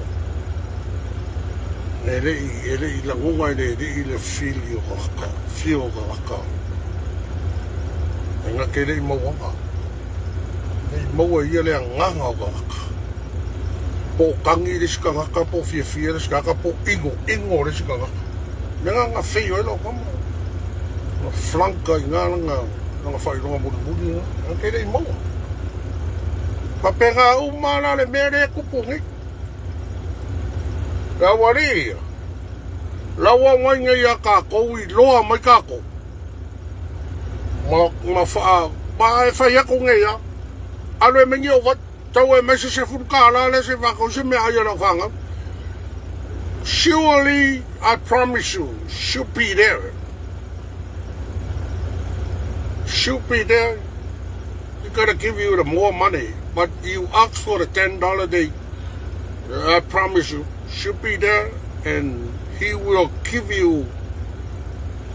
Speaker 1: i lagona e le alii le fili o tagata, feel o tagata. E na te le i mauaga. Le i maua ia le agaga o tagata. Po o tagi le isi tagata, po o fiafia le isi tagata, po o ino, ino le isi tagata. Mea na na feio ai lau tama. Na flunk ai i ina lana faailoga mulimuli na. Na te le i maua. Faapena uma la le mea lea e tupu nei. Le aualii ia, lau aumai nei ia tatou iloa mai tatou. Ma faa, ma e fai atu nei ia. Alu e mai ni ou vai, tau e mai se $10 le se whakau se mea ai a lau whangau. Surely, I promise you, she'll be there. She'll be there. He gotta give you the more money, but you ask for the $10 day. I promise you, she'll be there, and he will give you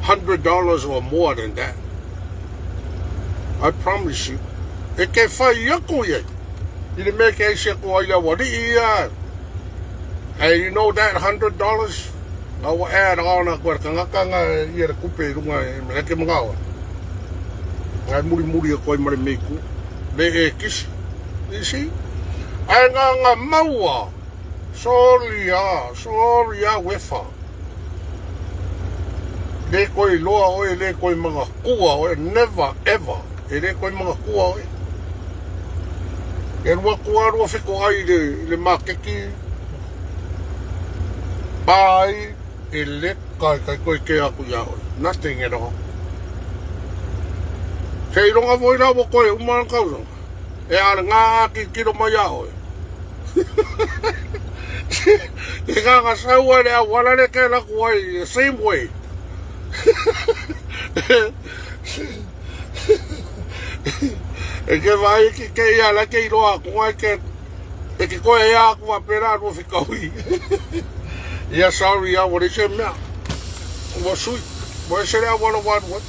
Speaker 1: $100 or more than that. I promise you. E ke whai ako ia. I le mea ke aisi ako ai le wari ia. And you know that $100? Na ua add on a koe kangaka nga ia le kupe i runga e me ke mangawa. Ngai muri muri a koe mare meiku. Le e kisi. You see? Ai ngā ngā maua. Sorry a, sorry a wefa. Le koe loa oe, le koe mga kua oe, never ever. E le koe mga kua oe. E rua kua rua whiko ai le makeki. Pai e le kai kai koe ke aku ia oe. Nothing at all. Kei ronga voi rā mo koe umana kauranga. E ara ngā ki kiro mai a oe. E ngā ngā saua le au wala le ke laku ai, the same way. E ke vai ki ke ia la ke iloa aku ai ke e ke koe ia aku wa pera rua whikaui. Ia sorry ia wale se mea. Ua sui. Ua se lea wala wanu ai.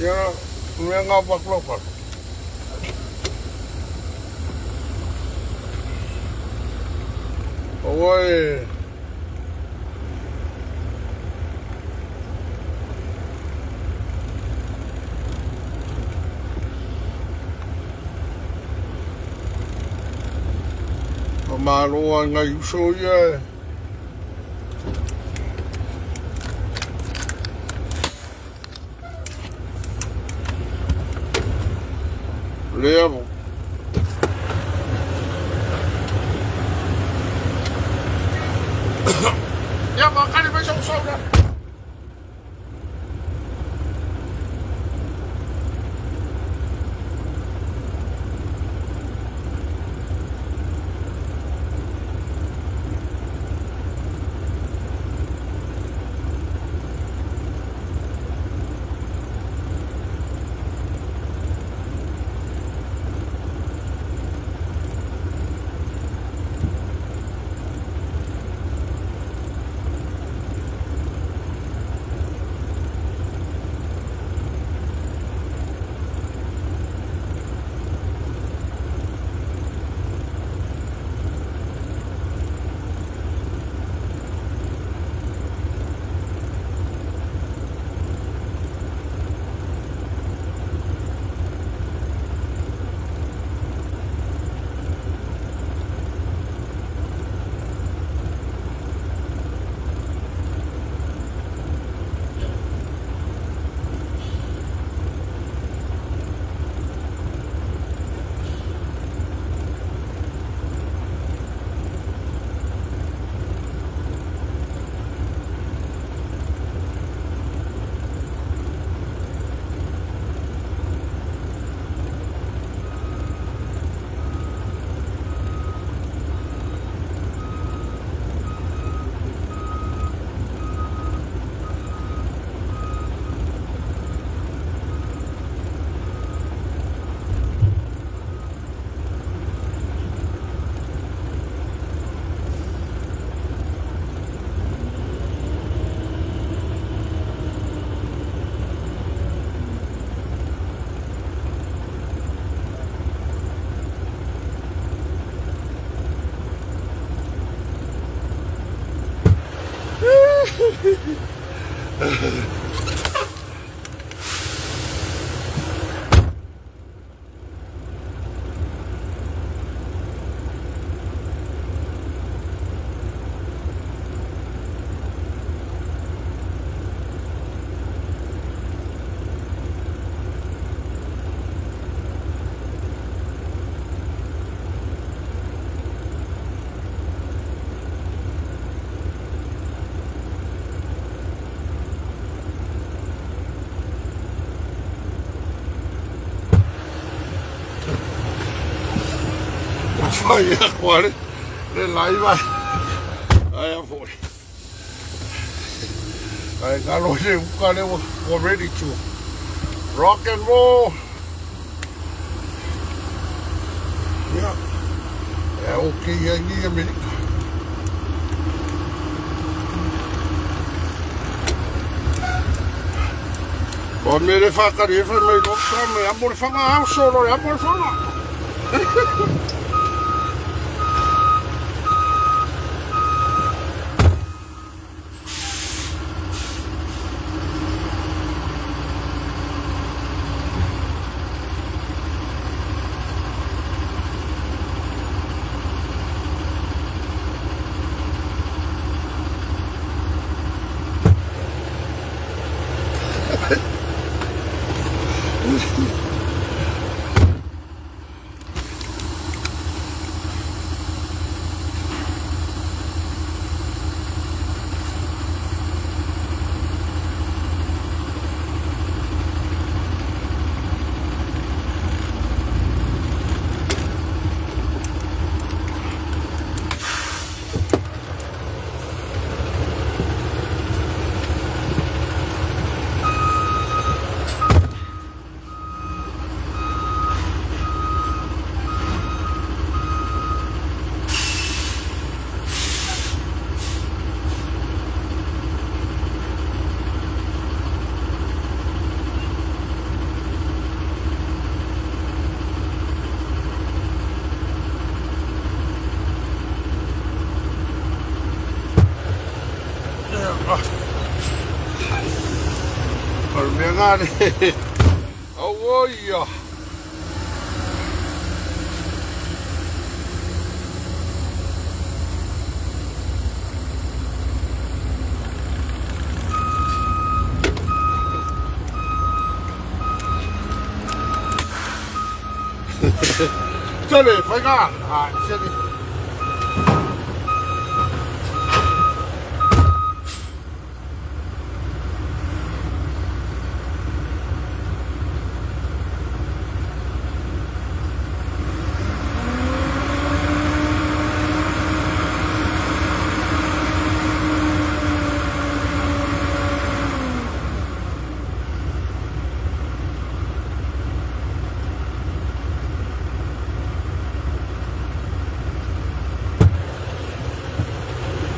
Speaker 1: Ia mea ngā wakula wala. Aua e O malo ai ngai uso ia e. Lea mo. Ia ma kare mai sau sau la. Fai aku ale le live ai. Ai a foi. Ai ngalo le uka le ua ready to rock and roll. Ia. E okay ai ni Amerika. O me le whakari e whai mai loka me amo le whanga au solo e amo le whanga. O le mea ngā le. Auoi ia. Tele, whai ngā. Ai, tele.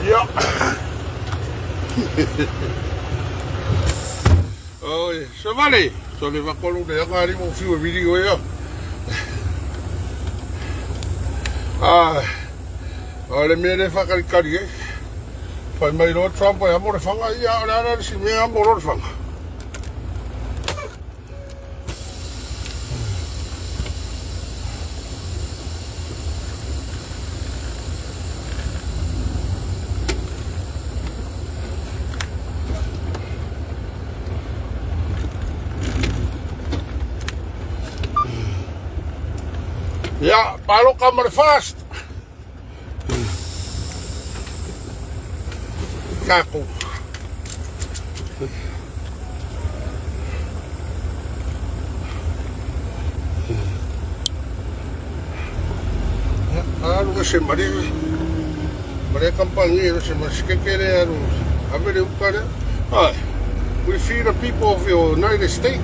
Speaker 1: Ia. Oi, se vale. So le vakolu le anga ari mo fiu e video ia. Ah, o le mea le whakarikari e. Whai mai roa Trump e amo le whanga ia, o le ara si mea amo le whanga. Ia, paloka ma le fast. Takou. Alu ka se mare. Mare kampangi se maskekere alu. Ave le uka lea. Ai. We feed the people of your United States.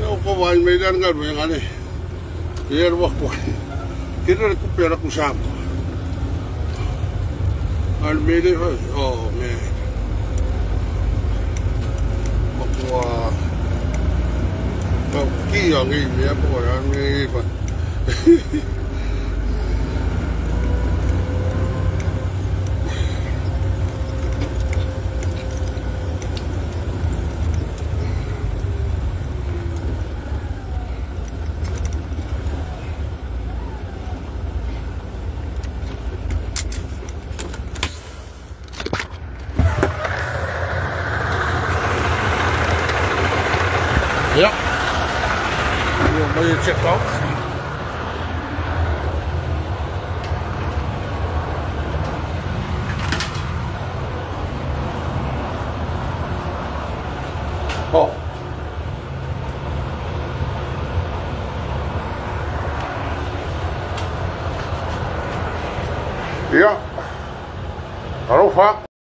Speaker 1: O ko wai me le galuega le. Ia le wako. Kena le kupe ala ku Samoa. A le mea le oh man. Makua kau kia ngi mea po ya ngi pa. Ia. Ia mai e check out. Oh. Ia, alofa.